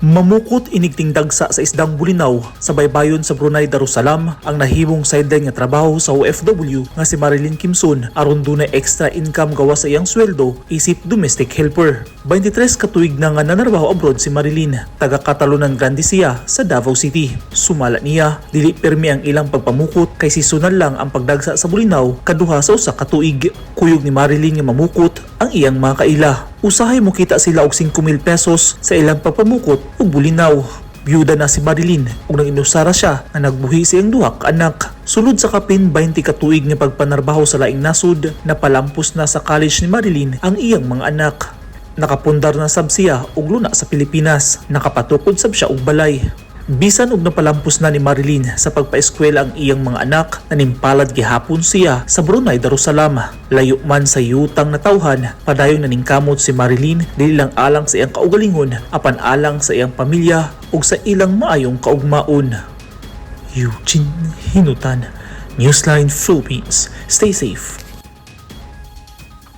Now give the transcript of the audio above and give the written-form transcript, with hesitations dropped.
Mamukot inig tingdagsa sa isdang Bulinaw sa baybayon sa Brunei Darussalam ang nahimong sideline nga trabaho sa OFW nga si Marilyn Kimson aron dunay extra income gawas sa iyang sweldo isip domestic helper. 23 ka tuig na nga nanarbaho abroad si Marilyn. Taga Catalunan Grande siya sa Davao City. Sumala niya, dili permi ang ilang pagpamukot kay seasonal lang ang pagdagsa sa Bulinaw kaduha sa usa ka tuig. Kuyog ni Marilyn nga mamukot ang iyang mga kaila. Usahay mokita sila og 5,000 pesos sa ilang pagpamukot og bulinaw. Biyuda na si Marilyn ug nag-inusara siya nga nagbuhi sa iyang duha ka anak. Sulod sa kapin 20 ka tuig nga pagpanarbaho sa laing nasod, napalampos na sa college ni Marilyn ang iyang mga anak. Nakapundar na sab siya og luna sa Pilipinas. Nakapatukod sab siya og balay. Bisan og napalampos na ni Marilyn sa pagpaeskwela ang iyang mga anak, nanimpalad gihapon siya sa Brunei Darussalam. Layo man sa yutang natawhan, padayong naningkamot si Marilyn dili lang alang sa iyang kaugalingon apan alang sa iyang pamilya ug sa ilang maayong kaugmaon. Eugene Hinutan, Newsline Philippines. Stay safe.